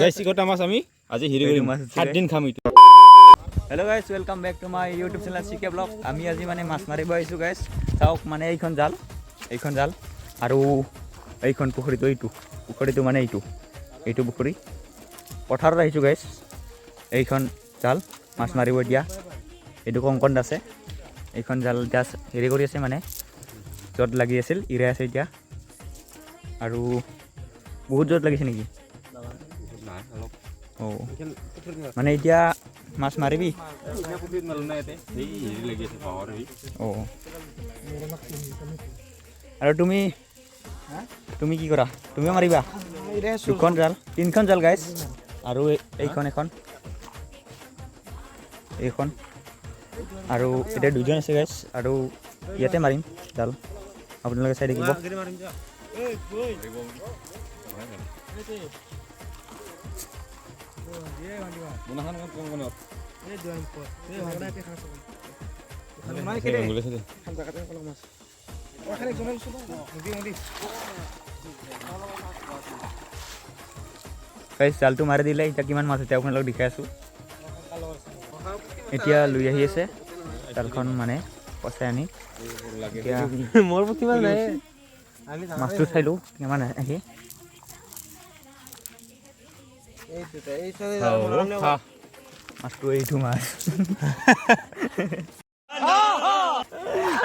গাইছ, ইকটা মাছ আমি আজি হেৰি কৰিম। মাছ আছে। 7 দিন খাম এইটো। Hello guys, welcome back to my YouTube channel C K blog. আমি আজি মানে মাছ মাৰিব আহিছোঁ গাইছ। চাওক, মানে এইখন জাল, এইখন জাল আৰু এইখন পুখুৰীটো, এইটো পুখুৰীটো, মানে এইটো এইটো পুখুৰী। পথাৰত আহিছোঁ গাইছ। এইখন জাল, মাছ মাৰিব এতিয়া। এইটো কংকন আছে। এইখন জাল এতিয়া হেৰি কৰি আছে, মানে য'ত লাগি আছিল ইৰাই আছে এতিয়া। আৰু বহুত য'ত লাগিছে নেকি? অঁ, মানে এতিয়া মাছ মাৰিবি। অঁ, আৰু তুমি তুমি কি কৰা? তুমিও মাৰিবা? দুখন জাল, তিনিখন জাল গাইছ। আৰু এইখন এখন, এইখন। আৰু এতিয়া দুজন আছে গাইছ। আৰু ইয়াতে মাৰিম জাল, আপোনালোকে চাই থাকিব। গাইছ, জালটো মাৰি দিলে। এতিয়া কিমান মাছ এতিয়া আপোনালোকক দেখাই আছোঁ। এতিয়া লৈ আহি আছে জালখন, মানে পচাই আনি এতিয়া। মোৰ পুঠি মাছ নাই। মাছটো চাইলোঁ কিমান আহি। মাছটো, এইটো মাছ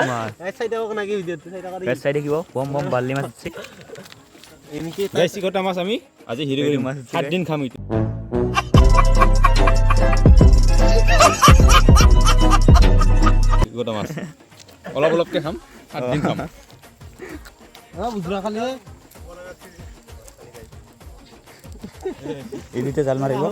মাছ গাইছ, চাই থাকিব। বম বম বাৰ্লি মাছ আছে। গাইছ, ইকটা মাছ আমি আজি হেৰি কৰিম। এইটো মাছ আছে। 7 দিন খাম এইটো। ইকটা মাছ অলপ অলপকে খাম, 7 দিন খাম। এই দুটা জাল মাৰিব।